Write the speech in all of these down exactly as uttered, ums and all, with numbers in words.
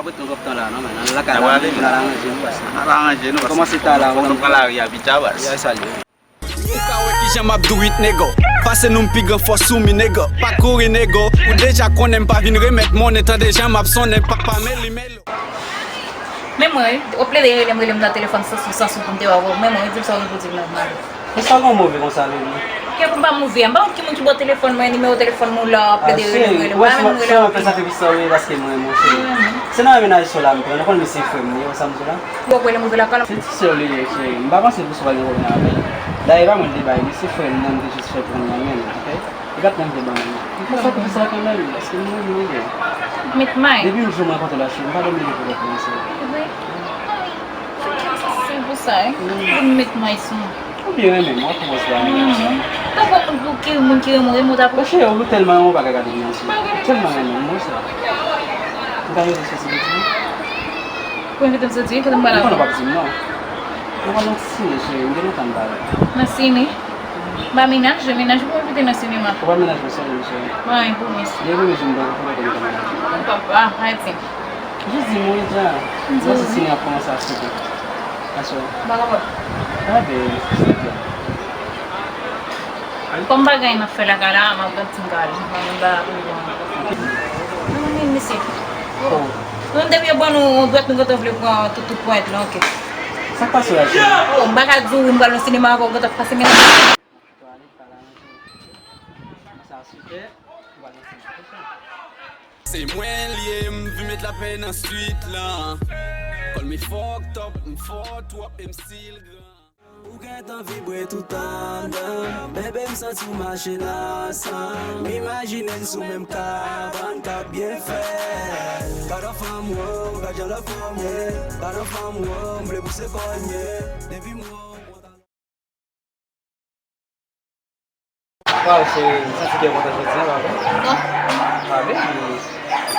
Mwen pran kòb tan la, non, men. N al lakay la, men, n al aranje nou, baz. N al aranje nou, baz. Kòmanse ta la, fò nou pran lari a pita, baz. Ya, salye. Ou ka wè kijan m ap do it, nego. Pase nou m pi gran fòs sou mi, nego. Pa kouri, nego. Ou deja konnen m pa vin remèt monnen, tande jan m ap sonnen, pa, pa meli melo. Men mwen, wi, w ap plede rele m, rele m nan telefòn san sou, san sou pou m te wè w. Men mwen, wi, di m sa w gen pou di m nan, mari. Poukisa w gen move konsa, baby? Ke pou m pa move a? M pa konn ki moun ki ba w telefòn mwen, nimewo telefòn mwen la, w ap plede rele m, rele m. Pa menm rele m. Cheri, ou wè si w ap fè sa, wi, paske mwen renmen w, cheri. Se nan menaj sa w la m pran, ou konn li se frè m, wi, wè sa m di w la? Ou ap rele m rive lakay la. Se ti sè w li ye, cheri. M pa panse pou sa w pral gen pwoblèm avè l. Dayè, e pa mwen ki te ba li, se frè m nan, m te jis fè pran nan men l, oke? Li pa t menm vle ban mwen. M fè sakrifis la kanmenm, paske m renmen l. Met may. Depi jou m rankontre l la, cheri, m pa dòmi depi lè kòmanse. Vre? Ay, fè kè m sansib pou sa, wi. Pou m met may sou mwen. Ou byen renmen m, w ap pran sa. Tankou moun pou ki, moun ki renmen w, renmen w ta pran. Cheri, ou tèlman renmen w, ou pa ka gade m nan je. Tèlman renmen m, mwen sa. M ka mete sou ti piti. Pou envite m soti, kote m pral avè w? M konnen w p ap di m non. Nou pral nan sine, cheri, m gen lontan m pa al. Nan sine? M pa menaj, menaj ou pou envite nan sinema. Ou pa menaj mwen, sèlman, cheri. Mwen, pou mwen. Gen premye jou m pral fè kote m ta menaj. Papa, Haiti. Jis di m wi, dja. M di w wi. Mwen se sine ap kòmanse a sou tou. Aswè. M pa kapab. A, ben, se sa. Kòm bagay n ap fè lakay la, m ap gad si m ka al. Mwen menm ba ou an. Mwen menm mesye. Oh. Mwen menm depi yo ban nou dwèt nou gentan vle pran tout, tout ponyèt lan, oke. Sa k pase w la, cheri? Oh, m pa ka di w wi m pral nan sinema avè w gentan pase menaj. Sa super. Ou pral nan sinema. Se mwen l ye, m vin met lapè nan street lan. Call me fucked up, m fò twòp, m still gran. Ou gentan vibre tout anndan, bebe m santi w mache nan san. M imajine n sou menm kabann k ap byen fèt. Gadon fanm wo, gad jan lòt fanm wo, gadon fanm wo, m vle pouse kò n ye. Depi m wo, m kontan. Waw, cheri, m santi kè w kontan jodi a, pa vre? Non. Pa vre?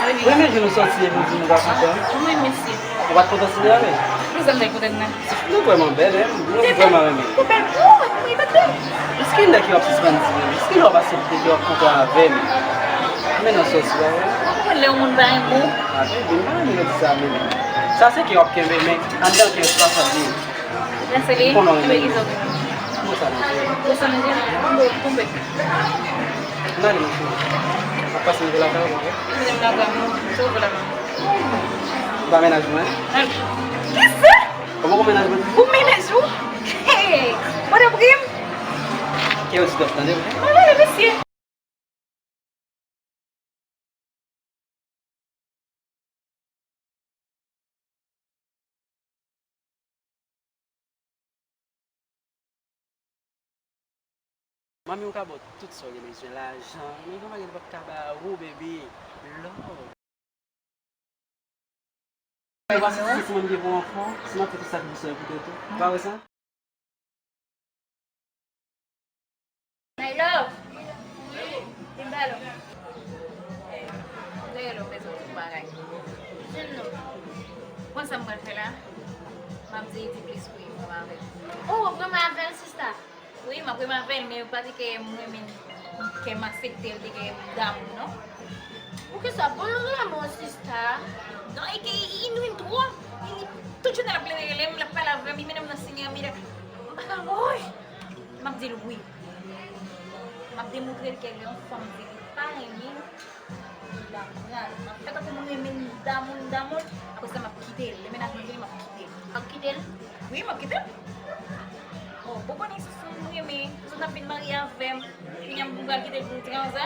Wi, men jou nou sòti epi w di nou pa kontan. Wi, mesye. Ou pa t kontan sine a, men? Poukisa m ta kontan nan? Nou vrèman bèl, hein? Nou vrèman renmen. Ou bèl, ou, ou bèl. Jiske lè ke w ap sispann di m? Jiske lè w ap aksepte ke w ap kontan avè m? Men nan sòsi, pa vre? Ou konn lè yon moun pa renmen w? A, men, vin pa renmen w di sa, men. Sa se ke w ap kenbe, men anndan kè w se pa sa l ye. Lè se li, enben ki sa w gen? Bon, sa nou je. Bon, sa nou je? Bon, konpe. N ale, monchè. Ap pase m lakay ou, ok? Mwen lakay mwen, se ou lakay mwen. Ou pa menaj mwen? Kisa? Kòman ou menaj mwen? Ou menaj ou? Hey! Mwen te prim? Kè yo ti dòf, tande, ok? Mwen ale, mesye. Manmi, ou ka ba w tout sa w gen bezwen, lajan, men yon bagay li p ap ka ba ou, baby. Love. Ou pa santi se mwen ki pou anfò, si m ap fè tout sakrifis sa yo pou tèt ou. Ou pa wè sa? My love. Wi. Vin ba lòm. Dèyè lòm bezwen tout bagay. Jwenn nou. Konn sa m pral fè la? M ap di li di plis wi, m ap avè l. Oh, w ap renmen avè l, sista? Wi, m ap renmen avè l, men yo pa di ke m renmen l, ke m aksepte l, ke m damou, non. Poukisa? Bon, l renmen w, sista. Non, e ke li renmen m twò. Li, tout jounen l ap rele m, l ap pale avè m, li mennen m nan sine, men m pa ka, woy! M ap di l wi. M ap demontre l ke lè yon fanm di li pa renmen l, l ap pran l. M ap fè tankou m renmen l, m damou l, m damou l. Apre sa, m ap kite l. Lè menaj mwen vini, m ap kite l. W ap kite l? Wi, m ap kite l. Oh, bon, konnen se sou m renmen. Sou n ap vin marye avè m. Kounye a m pral kite l pou tranza.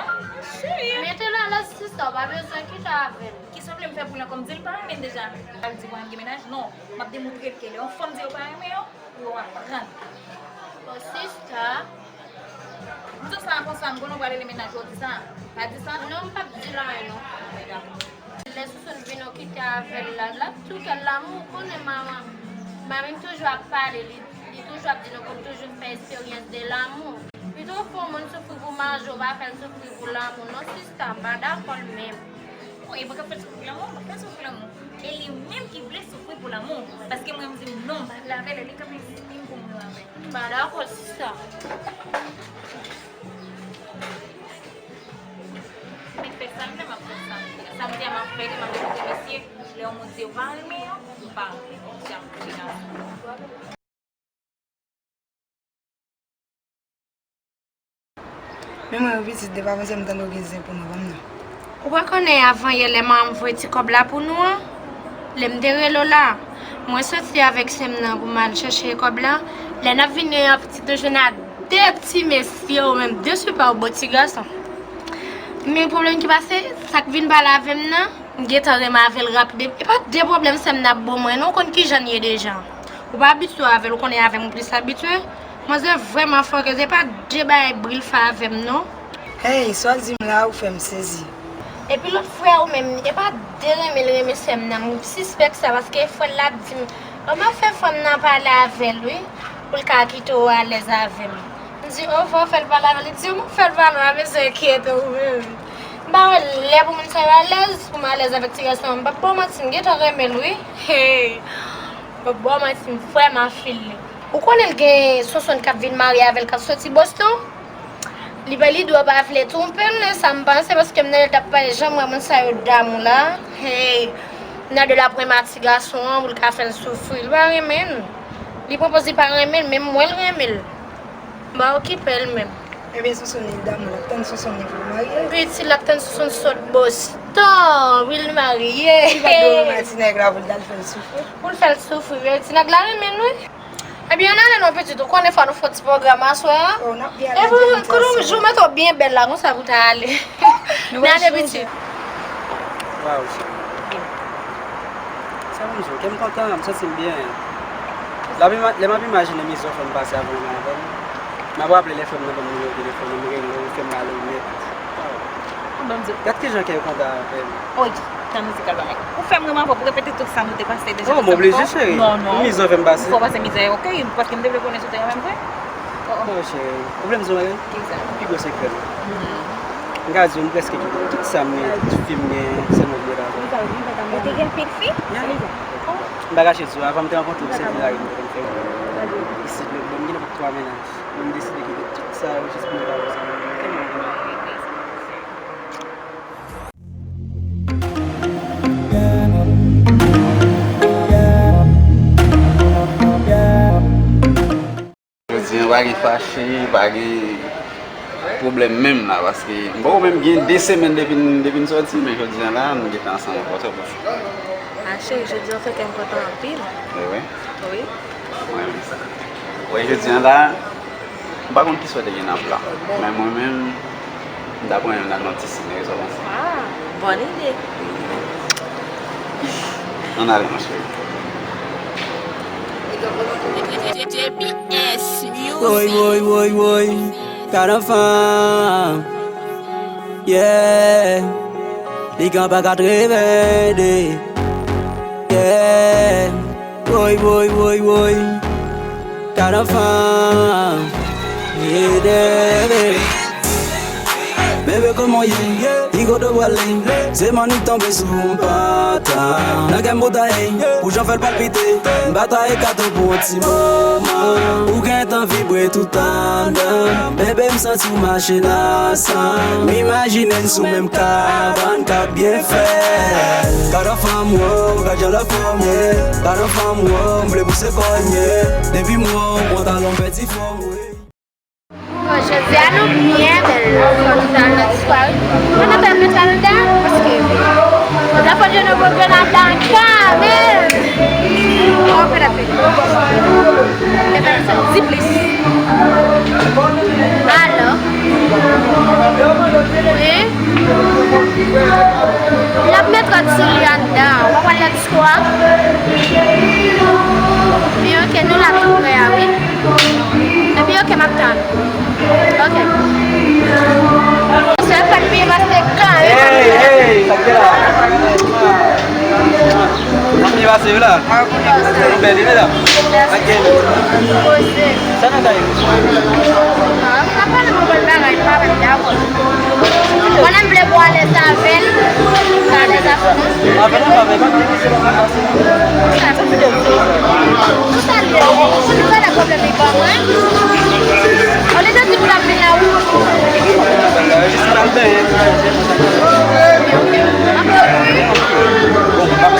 Cheri. Men te la, la, sista, w pa bezwen kite avè l. Kisa w vle m fè pou l ankò? M di l pa renmen l deja. Al di w pa gen menaj? Non. M ap demontre l ke lè yon fanm di yo pa renmen yo, pou yo aprann. Bon, sista. M di w sa konsa, m konnen w pral rele menaj ou, w di sa. Pa di sa. Non, m p ap di l anyen, non. Lè Sousou vin, ou kite avè l la, l ap tou kè l lanmou, ou konnen manman. Manmi toujou ap pale, li, li toujou ap di nou pou n toujou fè esperyans de lanmou. Pito w fè yon moun soufri pou manje, w pa fè l soufri pou lanmou, non, sista, m pa dakò l menm. Bon, e mwen k ap fè l soufri pou lanmou, mwen fè l soufri pou lanmou. E li menm ki vle soufri pou lanmou. Paske mwen, m di l non, m pa vle avè l, li kanpe vin pou mwen avè l. M pa dakò, sista. Mwen fè sa m vle, m ap fè sa m vle. Sa m di a, m ap fè li, m ap fè mesye. Yon moun di ou pa renmen yo, ou pa renmen yo. Ti ap kouche nan. Men mwen yo pitit, depi avanse m tande w gen zen pou mwen, ban m nan. Ou pa konnen avan yè lè manman m voye ti kòb la pou nou an? Lè m te rele w la, mwen soti avèk sè m nan pou m al chèche kòb la. Lè n ap vini an, pitit, nou jwenn ak de ti mesye, ou menm de sipa, ou bo ti gason. Men pwoblèm ki pase, sa k vin pale avè m nan, m gentan renmen avè l rapid. E pa de pwoblèm sè m nan ap bo mwen, non, ou konn kijan l ye deja. Ou pa abitye avè l, ou konnen avè m ou plis abitye. Manzè vrèman fòkèz, e pa de bagay bri l fè avè m, non. Hey, sa w di m la, ou fè m sezi. Epi lòt frè ou menm, e pa de renmen l renmen sè m nan, m sispèk sa, paske frè l la ap di m, o, m ap fè fanm nan pale avè l, wi, pou l ka kite w alèz avè m. M di, o, fò w fè l pale avè l. Li di, o, m ap fè l pale, w pa bezwen enkyete w menm. M pa wè lè pou moun sa yo alèz, pou m alèz avèk ti gason an. M p ap ba w manti, m gentan renmen l, wi. Hey! M p ap ba w manti, m vrèman feel li. Ou konnen l gen Sonsonn k ap vin marye avè l, k ap soti Boston? Li pa, li dwe pa vle twonpe l, men sa m panse, paske m tande l t ap pale jan m wè moun sa yo damou la. Hey! Nan de l ap renmen ak ti gason an, pou l ka fè l soufri. Li pa renmen l. Li pran pòz li pa renmen l, men m wè l renmen l. M pa okipe l menm. Ebyen, Sonsonn li damou, l ap tann Sonsonn li pou l marye. Pitit, l ap tann Sonsonn sot Boston, pou l marye. Li pa dwe renmen ak ti nèg la pou l t al fè l soufri. Pou l fè l soufri, wi. Ti nèg la renmen l, wi. Ebyen, ann ale non, pitit, ou konnen fò nou fè yon ti pwogram aswè a. Oh, n ap byen ale. Epi, kote yon jou mete w byen bèl la, konsa pou w ta ale. N ale, pitit. Waw, cheri. Sa pou m di w, kè m kontan, m santi m byen. Lè m ima-, lè m ap imajine mizè w fè m pase avan w renmen avè m, m ap raple lè frè m nan ban m nimewo telefòn ou, m rele w, ou fè m rale w nèt. Waw. Bon, m di w. Gad kijan kè w kontan avè m. Oy, nan mizikal bagay. Ou fè m renmen avè w pou repete tout sa nou te pase deja. Non, m oblije, cheri. Non, non. Mizè w fè m pase. Ou fè w pase mizè, oke, paske m te vle konnen si w te renmen m vre. Oh, cheri, ou vle m di w yon bagay? Kisa? Pi gwo sekrè m. Mhm. M ka di w, m prèske kite tout sa m gen, tout fi m gen, sèlman pou m rete avè w. Ou te gen pil fi? Yeah. M pa kache di w, avan m te rankontre w, se vi lari m te konn fè. Isit, lòt bò, m gen nenpòt twa mennaj. Men m deside kite tout sa yo jis pou m rete avè w sèlman. Tèlman m renmen w. Jodi a pa gen fache, pa gen pwoblèm menm la, paske m poko menm gen de semèn depi n, depi n sòti, men jodi a la, nou gentan ansanm ankò, se bon. Ah, cheri, jodi a fè kè m kontan anpil. Wi, wi. Wi. Mwen renmen sa. Wi, jodi a la, m pa konn kisa w te gen nan plan, men mwen menm, m t ap renmen m t al nan ti sinerezi ansanm. Ah, bòn ide. Ann ale, monchè. J P S Music. Woy, woy, woy, woy, gad on fanm. Yeah. Li gen pa katreven de. Yeah. Woy, woy, woy, woy. Gad on fanm. Ede, bebe. Bebe, kòman w ye? Ki kote w prale? Se mannik tonbe sou yon patan. Nan kè m boudaye, pou jan fè l palpite. M bataye katon pou yon ti moman. Ou gentan vibre tout anndan. Bebe, m santi w mache nan san m. M imajine n sou menm kabann k ap byen fèt. Gad on fanm, wo, gad jan lè fòme. Gad on fanm, wo, m vle pouse kò l nye. Depi m wè w, pantalon pèdi fòm, wi. Bon, jodi a nou byen bèl. Fò nou ta nan ti sware. Mwen nan fè mwen sa nan dèyè, paske la fò jwenn yon bon grenada an ka, men. Bon, fè lapè. Fè sa, di plis. Alò. Wi. L ap met lòt sou li anndan. Ou pa pral nan disko a? Men oke, nou la tou prè a, wi. Epi oke, m ap tann. Oke. Sèl fèt pi pase kan, wi. Hey, hey, sa k gen la? Pi pase wi la. Ou bèl wi medam. Sa k gen? Poze. Sa nan kay? Ah, m ka pale m bon bagay, m pa menm dakò. Mwen menm m vle pou alèz avè l. Pou alèz avè l. Avè l, avè l, pa gen pwoblèm. Sa, sa, sa, sa. Pou sa l ye, pou li pa nan pwoblèm li ba mwen. Olye de di pou l ap vin la, ou. Jis pou l al benyen. Bon, m ap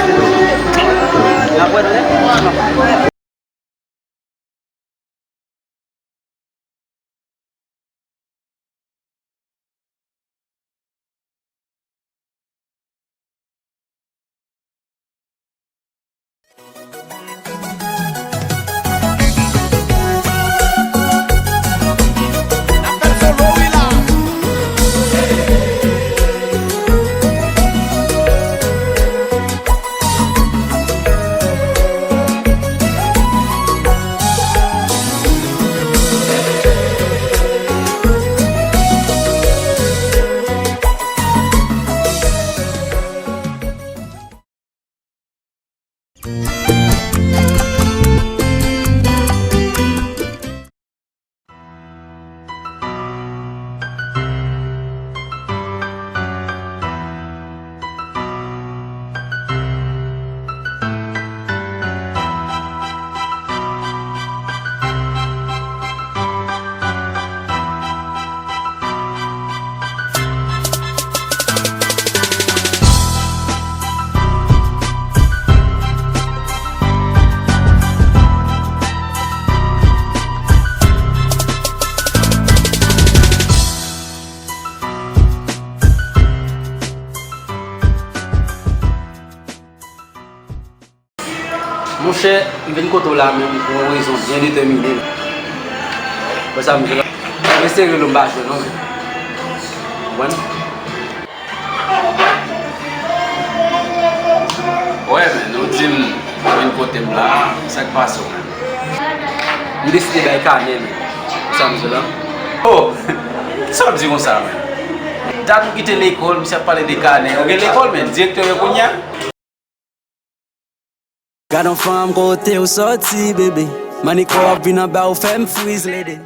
Monchè, m vin kote w la menm pou yon rezon byen detèmine. Wè sa m di la? Mwen sere lo m pa jwenn non. Konprann? Wè, men, ou di m vin kote m la, sa k pase w menm? M deside bay kanè, men. Sa m di la? Oh! Sa w ap di konsa, men? Dat ou kite lekòl, misye ap pale de kanè. Ou gen lekòl, men, direktè yo kounye a? Gad yon fanm kote w sòti, bebe. Maniko ap vin anba ou fè m friz, lady.